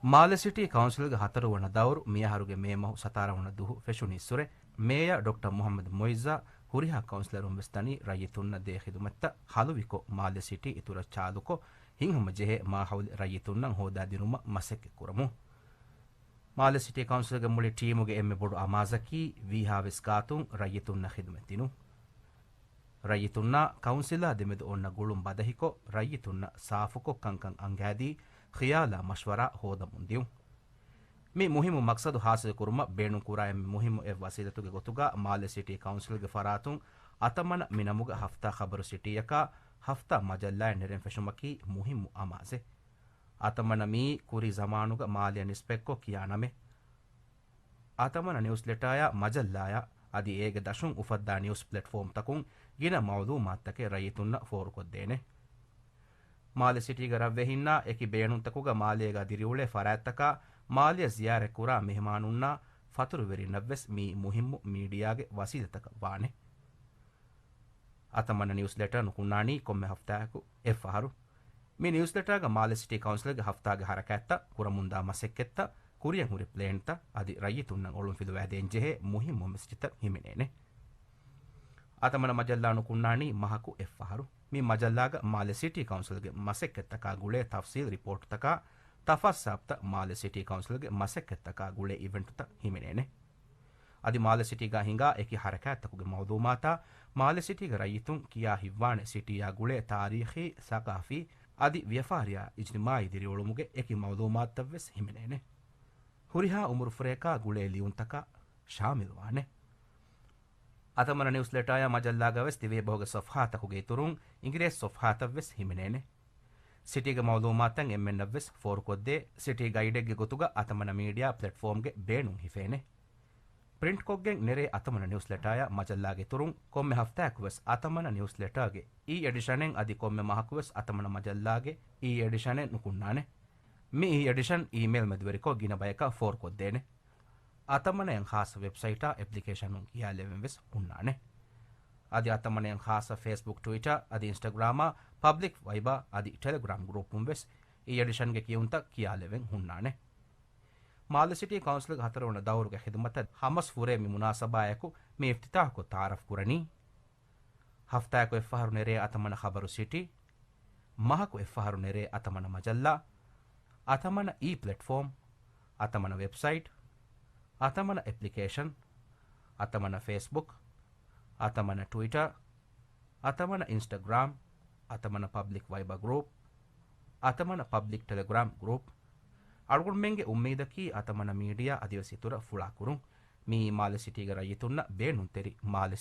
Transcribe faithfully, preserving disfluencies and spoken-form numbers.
މާލެ ސިޓީ ކައުންސިލްގެ ހަތަރު ވަނަ ދައުރު މިއަހަރުގެ މޭ މަހު ސަތާރަ ވަނަ ދުހު ފެށުނީއްސުރެ، މޭޔަރ ޑޮކްޓަރ މުހައްމަދު މުއިއްޒާ ހުރިހާ ކައުންސިލަރުން ވެސް ދަނީ ރައްޔިތުންނަށް ދޭ ޚިދުމަތްތައް ހަލުވިކޮށް، މާލެ ސިޓީ އިތުރަށް ޗާލުކޮށް، ހިތްހަމަޖެހޭ މާހައުލެއް ރައްޔިތުންނަށް ހޯދާދިނުމަށް މަސައްކަތް ކުރަމުން. މާލެ ސިޓީ ކައުންސިލްގެ މުޅި ޓީމުގެ އެންމެ ބޮޑު އަމާޒަކީ، ވީހާވެސް ގާތުން ރައްޔިތުންނަށް ޚިދުމަތް ދިނުން. ރައްޔިތުންނާ ކައުންސިލާ ދެމެދު އޮންނަ ގުޅުން ބަދަހިކޮށް، ރައްޔިތުންނަށް ސާފުކޮށް ކަންކަން އަންގާދީ، ޚިޔާލާ މަޝްވަރާ ހޯދަމުން ދިޔުން. މި މުހިއްމު މަޤްޞަދު ޙާޞިލު ކުރުމަށް ބޭނުން ކުރާ އެންމެ މުހިއްމު އެއް ވަސީލަތުގެ ގޮތުގަ މާލެ ސިޓީ ކައުންސިލްގެ ފަރާތުން އަތަމަނަ މި ނަމުގަ ހަފްތާ ޚަބަރު ސިޓީއަކާ، ހަފްތާ މަޖައްލާއެއް ނެރެން ފެށުމަކީ މުހިއްމު އަމާޒެއް. އަތަމަނަ މިއީ ކުރީ ޒަމާނުގަ މާލެއަށް ނިސްބަތްކޮށް ކިޔާ ނަމެއް. އަތަމަނަ ނިއުސްލެޓާއާ މަޖައްލާއާ އަދި އޭގެ ދަށުން އުފައްދާ ނިއުސް ޕްލެޓްފޯމްތަކުން ގިނަ މައުލޫމާތުތަކެއް ރައްޔިތުންނަށް ފޯރުކޮށްދޭނެ. މާލެ ސިޓީގެ ރަށްވެހިންނާ އެކި ބޭނުންތަކުގަ މާލޭގަ ދިރިއުޅޭ ފަރާތްތަކާ، މާލެއަށް ޒިޔާރަތްކުރާ މެހެމާނުންނާ ފަތުރުވެރިންނަށްވެސް މިއީ މުހިއްމު މީޑިއާގެ ވަސީލަތަކަށް ވާނެ. އަތަމަނަ ނިއުސްލެޓާ ނުކުންނާނީ ކޮންމެ ހަފްތާއަކު އެއްފަހަރު. މި ނިއުސްލެޓާގަ މާލެ ސިޓީ ކައުންސިލްގެ ހަފްތާގެ ހަރަކާތްތައް، ކުރަމުންދާ މަސައްކަތްތައް، ކުރިއަށް ހުރި ޕްލޭންތައް އަދި ރައްޔިތުންނަށް އޮޅުންފިލުވާދޭންޖެހޭ މުހިއްމު މެސެޖްތައް ހިމެނޭނެ. އަތަމަނަ މަޖައްލާ ނުކުންނާނީ މަހަކު އެއްފަހަރު. މި މަޖައްލާގަ މާލެ ސިޓީ ކައުންސިލްގެ މަސައްކަތްތަކާ ގުޅޭ ތަފްސީލް ރިޕޯޓްތަކާ، ތަފާސްސާބްތައް މާލެ ސިޓީ ކައުންސިލްގެ މަސައްކަތްތަކާ ގުޅޭ އިވެންޓްތައް ހިމެނޭނެ. އަދި މާލެ ސިޓީގަ ހިނގާ އެކި ހަރަކާތްތަކުގެ މައުލޫމާތާ، މާލެ ސިޓީގެ ރައްޔިތުން ކިޔާ ހިތްވާނެ ސިޓީއާ ގުޅޭ ތާރީޚީ، ސަޤާފީ އަދި ވިޔަފާރިއާ އިޖްތިމާޢީ ދިރިއުޅުމުގެ އެކި މައުލޫމާތުތައްވެސް ހިމެނޭނެ. ހުރިހާ އުމުރުފުރަޔަކާ ގުޅޭ ލިޔުންތަކާ ޝާމިލްވާނެ. އަތަމަނަ ނިއުސްލެޓާއާ މަޖައްލާގަވެސް ތިވޭ ބަހުގެ ޞަފްޙާތަކުގެ އިތުރުން އިނގިރޭސި ޞަފްޙާތައްވެސް ހިމެނޭނެ. ސިޓީގެ މައުލޫމާތަށް އެންމެންނަށްވެސް ފޯރުކޮށްދޭ ސިޓީ ގައިޑެއްގެ ގޮތުގަ އަތަމަނަ މީޑިއާ ޕްލެޓްފޯމްގެ ބޭނުން ހިފޭނެ. ޕްރިންޓްކޮށްގެން ނެރޭ އަތަމަނަ ނިއުސްލެޓާއާ މަޖައްލާގެ އިތުރުން ކޮންމެ ހަފްތާއަކުވެސް އަތަމަނަ ނިއުސްލެޓާގެ އީ އެޑިޝަނެއް އަދި ކޮންމެ މަހަކުވެސް އަތަމަނަ މަޖައްލާގެ އީ އެޑިޝަނެއް ނުކުންނާނެ. މި އީ އެޑިޝަން އީމެއިލް މެދުވެރިކޮށް ގިނަ ބަޔަކަށް ފޯރުކޮށްދޭނެ. އަތަމަނައަށް ޚާއްޞަ ވެބްސައިޓާ އެޕްލިކޭޝަނުން ކިޔާލެވެން ވެސް ހުންނާނެ. އަދި އަތަމަނައަށް ޚާއްޞަ ފޭސްބުކް، ޓުވިޓާ އަދި އިންސްޓަގްރާމާ، ޕަބްލިކް ވައިބާ އަދި ޓެލެގްރާމް ގްރޫޕުން ވެސް އީ އެޑިޝަންގެ ކިޔުންތައް ކިޔާލެވެން ހުންނާނެ. މާލެ ސިޓީ ކައުންސިލްގެ ހަތަރުވަނަ ދައުރުގެ ޚިދުމަތަށް ހަމަސް ފުރޭ މި މުނާސަބާއެކު މި އިފްތިތާޙުކޮށް ތަޢާރަފް ކުރަނީ. ހަފްތާއަކު އެއްފަހަރު ނެރޭ އަތަމަނަ ޚަބަރު ސިޓީ، މަހަކު އެއްފަހަރު ނެރޭ އަތަމަނަ މަޖައްލާ، އަތަމަނަ އީ ޕްލެޓްފޯމް، އަތަމަނަ ވެބްސައިޓް، އަތަމަނަ އެޕްލިކޭޝަން، އަތަމަނަ ފޭސްބުކް، އަތަމަނަ ޓުވިޓާ، އަތަމަނަ އިންސްޓަގްރާމް، އަތަމަނަ ޕަބްލިކް ވައިބާ ގްރޫޕް، އަތަމަނަ ޕަބްލިކް ޓެލެގްރާމް ގްރޫޕް. އަޅުގަނޑުމެންގެ އުއްމީދަކީ އަތަމަނަ މީޑިއާ އަދިވެސް އިތުރަށް ފުޅާކުރުން. މިއީ މާލެ ސިޓީގެ ރައްޔިތުންނަށް ބޭނުންތެރި މާލެ